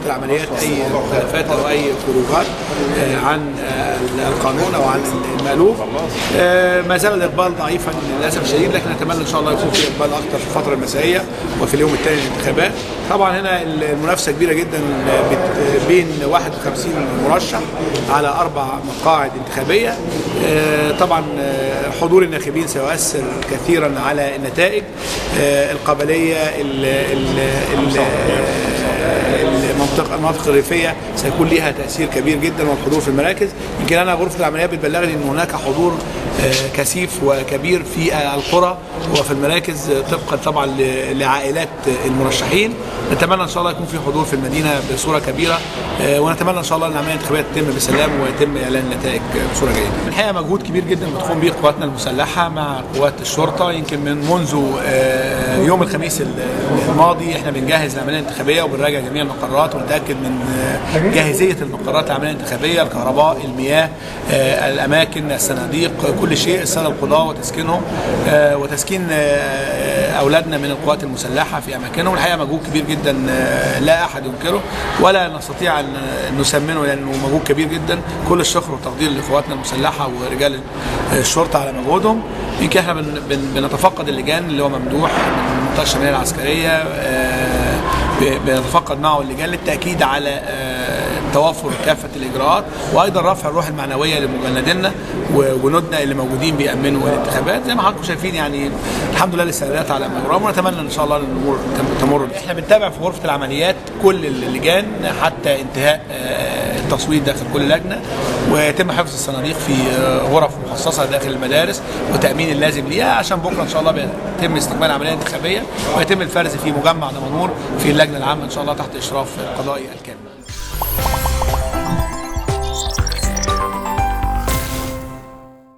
العمليات اي مخالفات او اي خروجات عن القانون او عن المألوف. ما زال الاقبال ضعيفا للاسف الشديد، لكن نتمنى ان شاء الله يكون في اقبال اكثر في الفترة المسائيه وفي اليوم الثاني للانتخابات. طبعا هنا المنافسة كبيرة جدا بين 51 مرشح على 4 مقاعد انتخابية. طبعا حضور الناخبين سيؤثر كثيرا على النتائج. القبلية، المناطق الريفية سيكون لها تاثير كبير جدا، والحضور في المراكز. يمكن انا غرفة العمليات بتبلغني ان هناك حضور كثيف وكبير في القرى وفي المراكز، طبقا طبعا لعائلات المرشحين. نتمنى ان شاء الله يكون في حضور في المدينة بصورة كبيرة، ونتمنى ان شاء الله ان العملية الانتخابية تتم بسلام ويتم اعلان النتائج بصورة جيدة. الحقيقة مجهود كبير جدا بتقوم به قواتنا المسلحة مع قوات الشرطة، يمكن من منذ يوم الخميس الماضي احنا بنجهز العملية الانتخابية وبنراجع جميع المقرات ونتاكد من جاهزية المقرات العملية الانتخابية، الكهرباء، المياه، الاماكن، الصناديق، كل شيء، السادة القضاة وتسكينهم وتسكين اولادنا من القوات المسلحة في اماكنهم. الحقيقة مجهود كبير جدا لا احد ينكره ولا نستطيع ان نسمنه لانه مجهود كبير جدا. كل الشكر والتقدير لاخواتنا المسلحة ورجال الشرطة على مجهودهم. يمكن احنا بنتفقد اللجان اللي هو ممدوح من المنطقة الشمالية العسكرية، بنتفقد معه اللجان للتاكيد على توافر كافة الاجراءات، وايضا رفع الروح المعنوية لمجندينا وجنودنا اللي موجودين بيامنوا الانتخابات. زي ما حضراتكم شايفين يعني الحمد لله الاستعدادات على ما يرام، ونتمنى ان شاء الله الامور تمر. احنا بنتابع في غرفة العمليات كل اللجان حتى انتهاء التصويت داخل كل لجنة، ويتم حفظ الصناديق في غرف مخصصة داخل المدارس وتامين اللازم ليها، عشان بكره ان شاء الله بيتم استكمال العملية الانتخابية ويتم الفرز في مجمع دمنهور في اللجنة العامة ان شاء الله تحت اشراف القضائي الكامل.